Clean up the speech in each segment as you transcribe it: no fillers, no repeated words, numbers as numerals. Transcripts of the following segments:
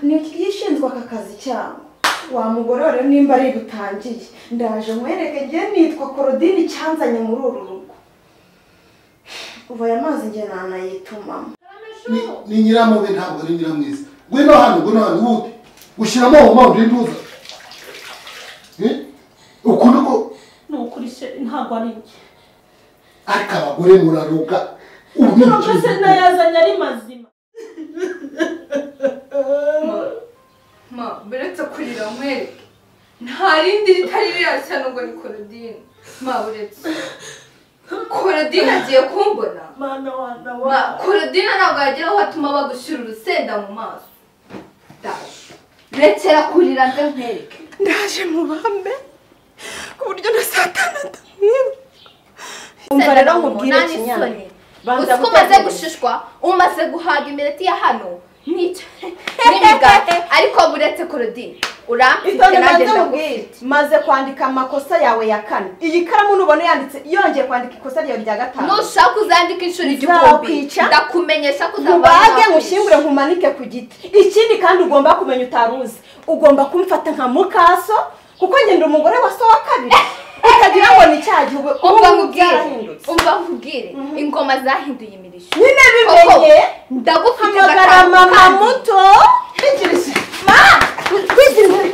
Ni yishinzwe aka kazi cyangwa wa mugore rero nimba ari butangiye ndaje nkwereke ngiye nitwa Korodini cyanzanye muri uru rugo. Uva aya mazi ngiye nanayitumamo. Ni nyiramubi ntabwo ari nyiramwiza. Ngwino hano wute. Ushiramo omo ndinduza. Ukuntu ko nukuri se ntabwo ari njye. Ariko abagore muraruga. Ubu se nayazanye ari mazima. Ma, buretse kurira nkwereke. Nta rindi ritari rirashya nubwo ni Korodini. Ma, buretse. Korodini agiye kumbona. Mana wana wa. Ma, Korodini ntabwo yagera aho atuma bagushyira urusenda mu maso. Ndaje. Rekera kurira nze nkwereke. Ndaje mubambe ku buryo na Satani atamwiba. Umva rero nkubwire kinyana. Uzi ko umaze gushishwa, umaze guhaga imireti ya hano n'imigati, ariko buretse Korodini uramfite nanjye ndagufite. Maze kwandika amakosa yawe ya kane. Iyi karamu nubona yanditse yongeye kwandika ikosa ryawe rya gatanu. Nushaka uzandika inshuro 1000 ndakumenyesha ko uzabage nkushyingure nkumanike ku giti. Ikindi kandi ugomba kumenya utaruzi, ugomba kumfata nka mukaso kuko ngenda umugore wa so wa kabiri. Ukagira ngo ni cya gihe umva nkubwire ingoma zahinduye imirishyo. Nyine bimenye ndagufite gatanu mama muto. Ma kwigiriza.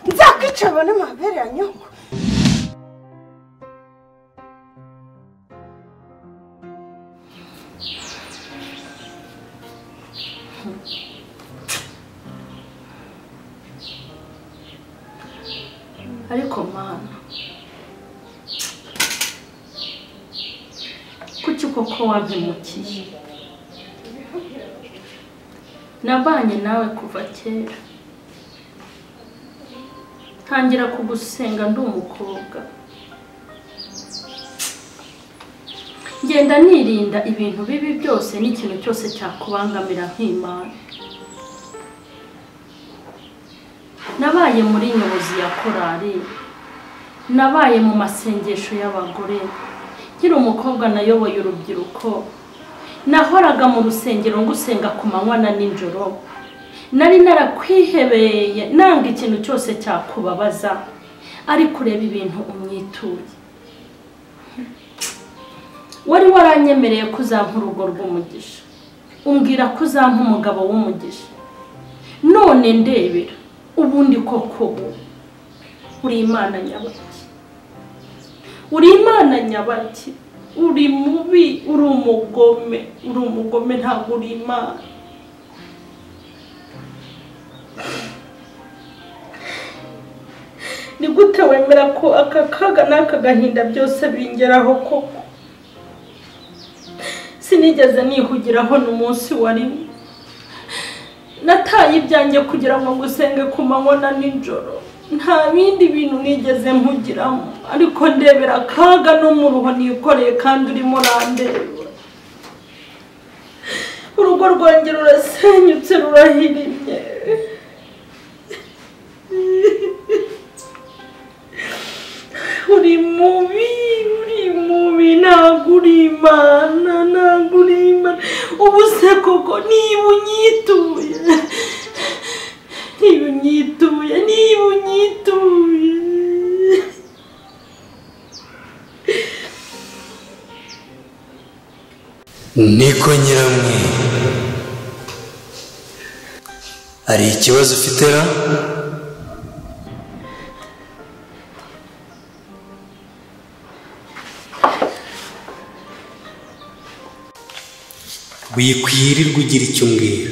Nzakwica mabere ya nyoko. Ariko mana, kuki koko wampemukiye? Nabanye nawe kuva kera, ntangira kugusenga ndi umukobwa, ngenda nirinda ibintu bibi byose n'ikintu cyose cyakubangamira nk'Imana. Nabaye muri nyobozi ya korari, nabaye mu masengesho y'abagore, nkiri umukobwa nayoboye urubyiruko, nahoraga mu rusengero ngusenga ku manywa na nijoro. Nari narakwihebeye nanga ikintu cyose cyakubabaza, ariko ureba ibintu umyituye. Wari waranyemereye ko uzampa urugo rw'umugisha, umbwira ko uzampa umugabo w'umugisha, none ndebera ubundi koko uri Imana nyabaki, uri Imana nyabaki, uri mubi, uri umugome, uri umugome, ntabwo uri Imana. Ni gute wemera ko aka kaga n'aka gahinda byose bingeraho koko? Sinigeze nihugiraho n'umunsi wari nataye ibyanjye kugira ngo ngusenge ku manywa na nijoro. Nta bindi bintu nigeze mpugiramo, ariko ndebera akaga n'umuruho nikoreye kandi urimo urandeba. Urugo rwanjye rurasenyutse rurahirimye. Uri mubi, uri mubi, ntabwo uri Imana, ntabwo uri Imana. Ubu se koko niba unyituye, niba unyituye, niba unyituye. Niko nyiramwe, hari ikibazo ufite ra? Wikwirirwa ugira icyo umbwira,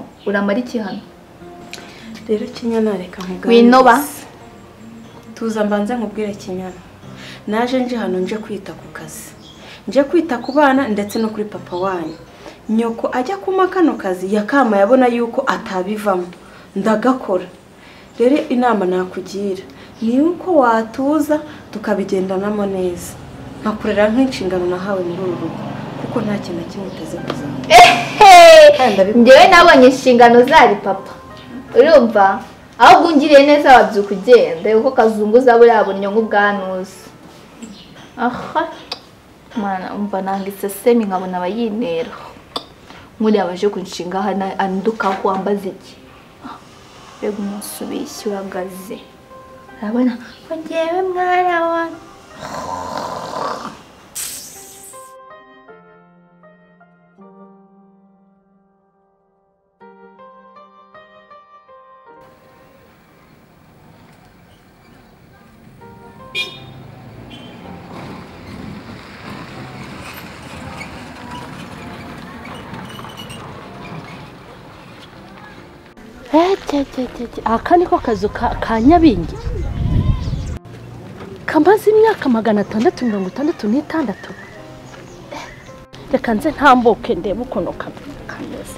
hano, uramara iki hano? Rero Kinyana reka nkuganirize. Winoba. Tuza mbanze nkubwire Kinyana. Naje nje hano nje kwita ku kazi. Nje kwita ku bana ndetse no kuri papa wanyu. Nyoko ajya kuma kano kazi yakama yabona yuko atabivamo. Ndagakora. Rero inama nakugira ni uko watuza tukabigendanamo neza. Nkakurera nk'inshingano nahawe muri uru rugo kuko nta kintu kimwe uteze kuzana. Njyewe nabonye inshingano zari papa. Urumva? Ahubwo ungiriye neza wabyuka ugenda kuko kazunguza buriya buryo nk'ubwanuzi. Aha mana umva nanga isesemi nkabona abayintera. Nkuriya baje kunshinga hano andukaho wambaza iki? Mbega umunsi ubishye uhagaze. Urabona ko njyewe mwana wa Aka niko kazu ka Nyabingi kamaze imyaka 666. Reka nze ntambuke ndebe ukuntu kameze.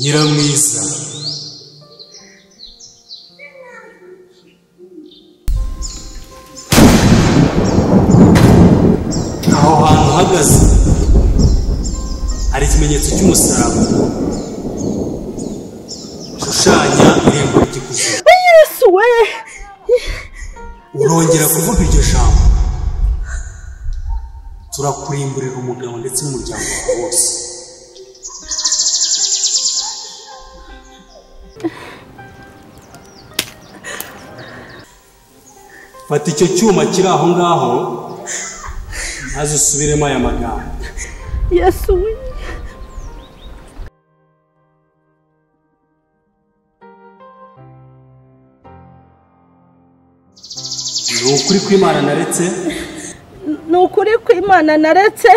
Nyiramwiza aho hantu uhagaze hari ikimenyetso cy'umusaraba ushushanya irembo ry'ikuzimu. Yesu we! Urongera kuvuga iryo jambo turakurimburira umugabo ndetse n'umuryango wawe wose. Fata icyo cyuma kiri aho ngaho maze usubiremo aya magambo. Yesu we! Ni ukuri kw'Imana naretse. Ni ukuri kw'Imana naretse.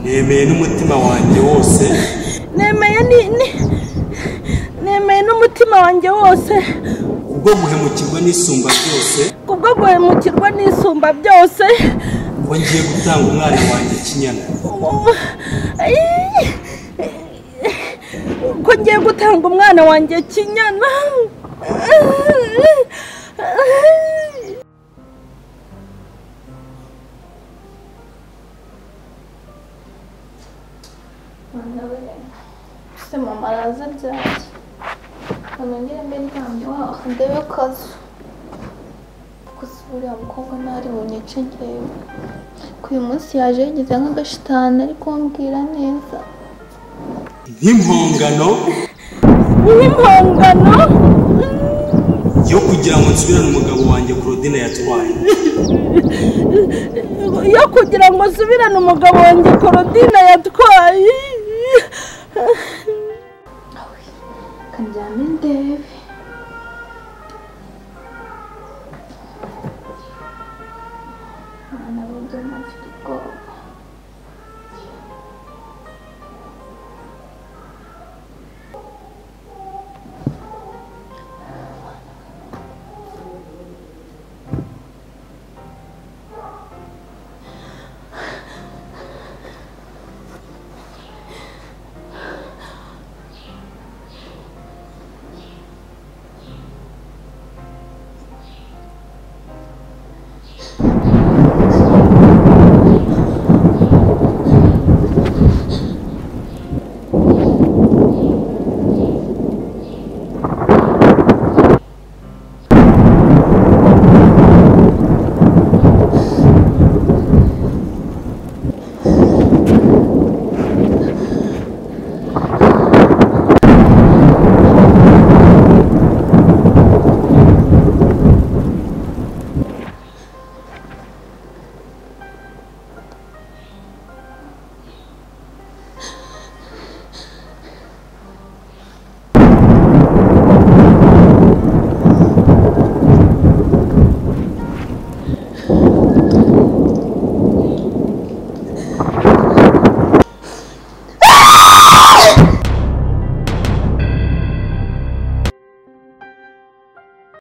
Nemeye n'umutima wanjye wose. Nemeye n'umutima wanjye wose. Kubwo guhemukirwa n'isumba byose. Kubwo guhemukirwa n'isumba byose. Ko ngiye gutanga umwana wanjye Kinyana. Ko ngiye gutanga umwana wanjye Kinyana. Se mama araza ryari? Nongere mbe ndyamye waho ndebe kazu. Kuko se uriya mukobwa ntari bunyice njyewe. Ko uyu munsi yaje yigize nk'agashitani ariko mbwira neza. Nk'impongano. Nk'impongano yo kugira ngo nsubirane umugabo wanjye Claudine yatwaye. Yo kugira ngo nsubirane umugabo wanjye Claudine yatwaye. Kandyame ndebe. Mwana burya mfite ubwoba.